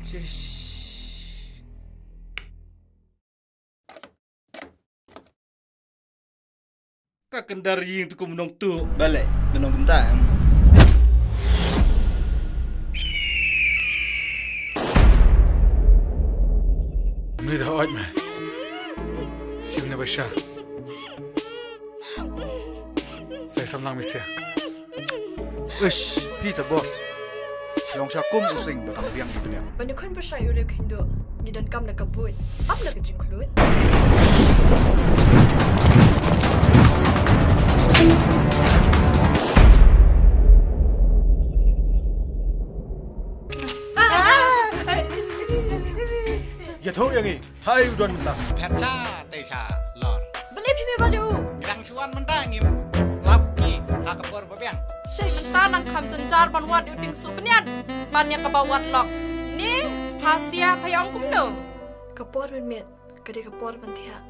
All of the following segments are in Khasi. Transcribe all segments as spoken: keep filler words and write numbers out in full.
Shish. Ka kyndar ïing tu kum nong tu. Balei, mynong kumta em? Mira oj me. Sing ne basha. Sai samlang misia. Ish, Peter boss. Long sha kum u sing ba tang biang ki bniat. Ban ïa khun ba shai u riewkynduh, ngi donkam da ka buit, ym da ka jingkhlut. Ïathuh ïa ngi. Hai u don mynta. Phet sha tei sha lor. Balei phi me bad u? Ngi dang shu wan mynta ngim lap ngi ha ka por ba biang. Shish, mynta nang kham jynjar ban wad ïa u Tieng Suh Bnian ban ïa kaba wad lok. Ni pha sia pha ïa ong kumno? Ka por mynmiet ka dei ka por ban thiah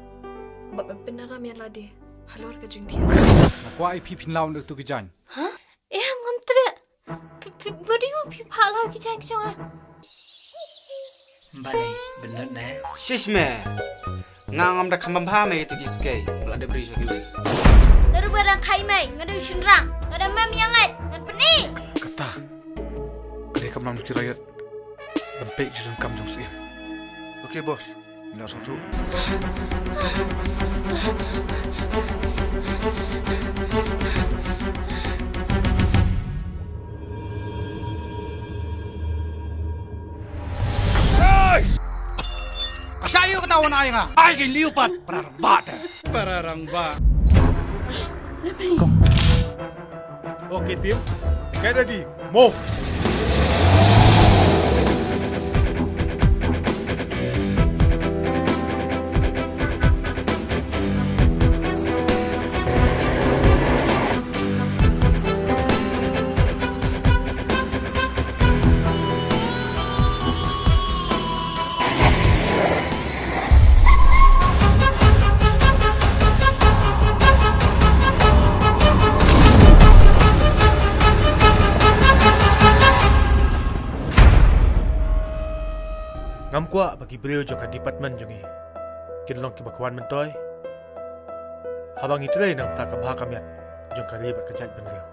bad ban pynram ïa lade halor ka jingthiah. Nga kwah ïa phi phin law na utu ki jaiñ. Hah? Em, ngam treh. Phi, phi, ba dei u phi phah law ki jaiñ ki jong nga. Balei, bynnud ne? Shish me. Nga ngam da kham bha me ïa tu ki skei. Ba la dep ri sha ki wei. Naru ba dang khai mei, nga dei u shynrang. Nga dang mem ïa ngat, ngan pyni. Kata ka dei ka mlam ki riot. Ban peit ki jingkam jong Syiem. Okay boss. Ngi la sngewthuh. Hey! Ka shah ïa kata wan ai nga. Ai ki liu pat para rangbah te. Para rangbah. Okay team, get ready, move. Ngam kwah ba ki briew jong ka department jong ngi kin long kiba kwah myntoi haba ngi trei na ka bynta ka bha ka miat jong ka ri bad ka jaitbynriew.